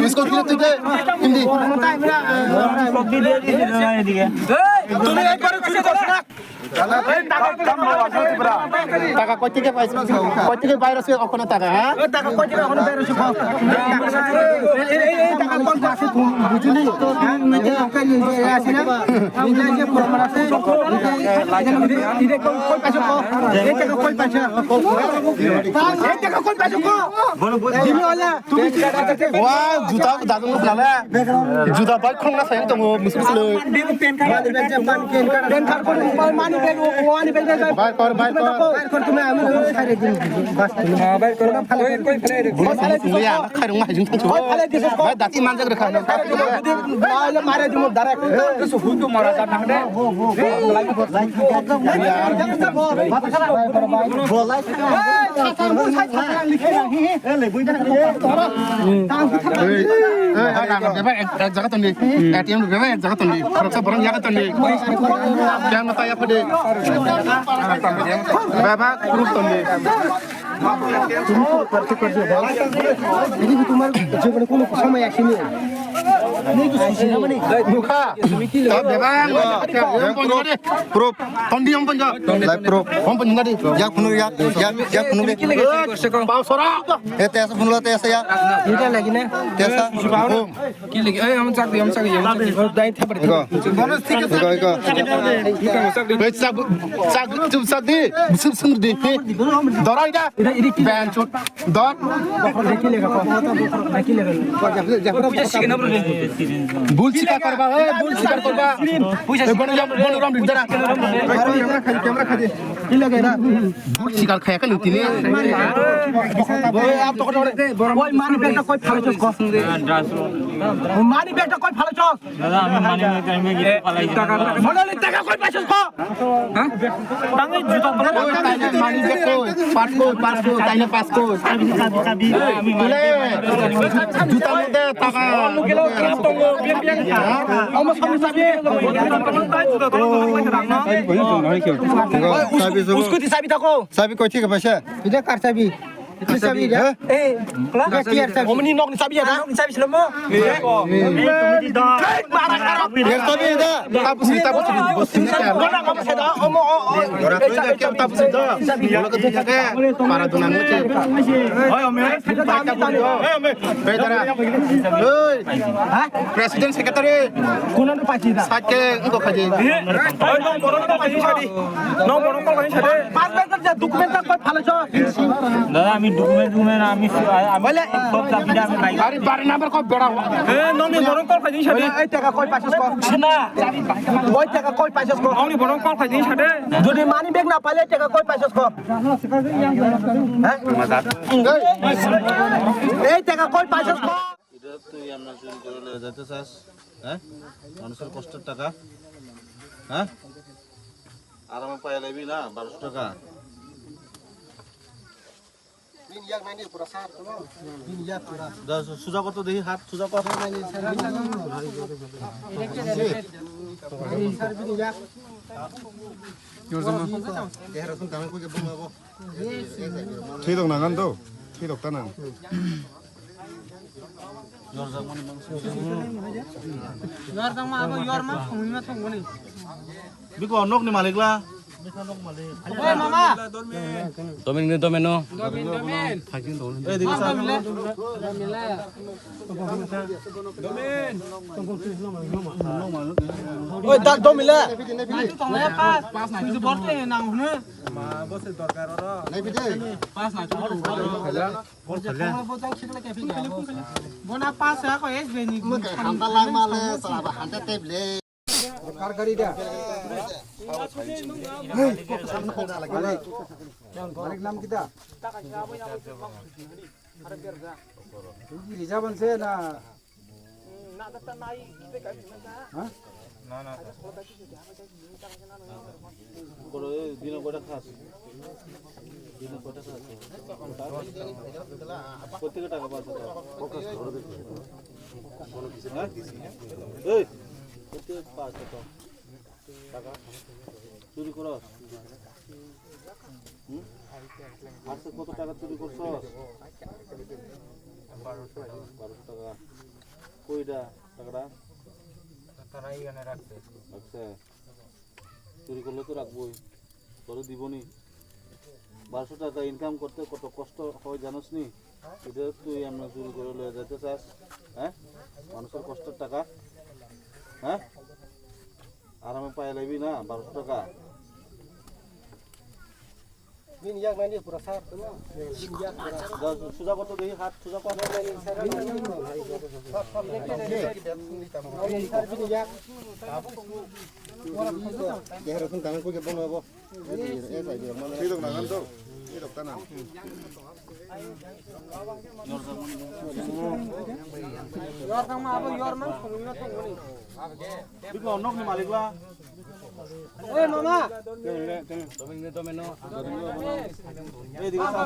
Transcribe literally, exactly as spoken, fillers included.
Biskot kilo tuh deh. Hindi. Kok di dia di sini, nah, ini dia. Tuh, ini ekor curi kau sana. Taka koi tike paisa? Koi tike virus ke okona taka, ha? Taka koi tike okona virus ko? Taka koi tike? Bujuli. Taka koi paisa ko? Taka koi paisa ko? Dimi wala. Wah, juta dagang nukla le. Juta bai khongna sayang tongo, musu musu le. Bai kor, bai kor. Musu musu le ya, khairung ma hajung thangsu. Bai dati manjak rekha. Bebak ek jaga toni, A T M bebak ek jaga toni, khoroksa borok yaga toni, kya mata ya phade, bebak group toni. তুমি তো পার্টি করে দিও, বল। যদি কি তোমার জীবনে কোনো সময় আসেনি? Nukha. Bebak, proof, proof. Tondi om panja. Lai proof. Om panja di. Ya kunu ya, ya, ya kunu be. Pau sora. Eh, tesa kunu la tesa ya. Ita lagi na. Tesa. Ki lagi? Eh, om chak di, om chak di, om chak di. Dai thabar. Ego. Ego, ego. Ita mo chak di. Eh, chak, chak, chak, chak di. Sip, sip di. Dorai da. Ita, ita ki? Ben chut. Dor. Ita ki lega ko? Ita ki lega? Bul sikar korba, eh, bul sikar korba. Eh, bono ram, bono ram, dara. Camera khadi, camera khadi. Ki lega na? Bul sikar khaya kan tini. Oi, money bag ta koi phalai chos ko? Money bag ta koi phalai chos? Dada, ami money bag ta ami gite phalai. Money bag ta koi phalai chos ko? Tangwi juta. Oi, taile money bag koi? Purse koi, purse koi, taile purse koi? Tule, juta mode taka. Omo sami sabi. Oi, us-, uskuti sabi tako. Sabi koi thik paisa? Ida kar sabi? Ita sabi ya? Eh, kla? Ita kiyar sabi? Omni nok ni sabi ya da? Nok ni sabi silo mo? Hei, mara karo. Kiyar sabi da? Tapu si, tapu si, bos si kiyar. Bona kamu seda, omo, o, o. Ora tu ya kiyar tapu si da? Bola ke tu ya ke? Para dunan mo che. Oi, ome. Bai tapu do. Oi, ome. Bai dara. Oi. Ha? President secretary. Kono no pachi da? Sat ke, engko khaji. Oi, no, kono no pachi sadi. No, kono no pachi sadi. Pas bag je document ta koi phalai chos? Dada, ami document, document, ami, ami Bole. Sob dabi da ami bai. Ari bari number ko bera. Eh, nongni borok call khaidi sade. Ei taka koi paisa ko? Sina. Oi taka koi paisa ko? Nongni borok call khaidi sade. Jodi money bag na paile taka koi paisa ko? Hah? Ei taka koi paisa ko? এটা তুই আমরা চুরি করে নিয়ে যেতে চাস, হ্যাঁ? মানুষের কষ্টের টাকা, হ্যাঁ? আরামে পাইয়া লাইবি না বারোশো টাকা। Bini yak nani pura sar, bini yak pura. দা, সু-, সুজা কত দেখি, হাত সুজা কত? Sar bini yak. Thwi dok nangan to, thwi dok ta nang. Yorjak ma abo yorma thwngwi ma thwngmani. Biko nokni malikla. Oi mama. Domin ni domino. Domin, domin. Ei dikhe sa. Domin le. Oi da domin le. Pas, pas, pas, pas. Borte nang hunu. Ma bose dorkar oro. Pas na. Bona pas ya ko S B ni. Hanta lang male sala ba hanta table. Kar gari da. Malik nam kita. Rija banse na. Hah? Boro, eh, dino koita khas? Dino koita khas? Kotteke taka paas to? Hah? Kotteke paas to? Taka? Churi koros? Hmm? Ajke koto taka churi korsos? Baroso taka. ওইটা টাকাটা? তারা এখানে রাখছে। আচ্ছা, চুরি করলে তো রাখবোই, তোরে দিবনি। বারোশো টাকা ইনকাম করতে কত কষ্ট হয় জানোস নি? এটা তুই এমনি চুরি করে লয়ে যাইতে চাস? হ্যাঁ, মানুষের কষ্টের টাকা, হ্যাঁ, আরামে পাই লাইবি না বারোশো টাকা? Bini yak nani pura sar. Bini yak pura. Da, suja koto dehi, hat suja koto. Sar bini yak. Deher kun tangan ko ke bono bo. Silok nagan to. Silok tangan. Yor tangma abo yor mang songwi ma tongmani. Biko nok ni malik la. Oi mama. Ei, digo sa.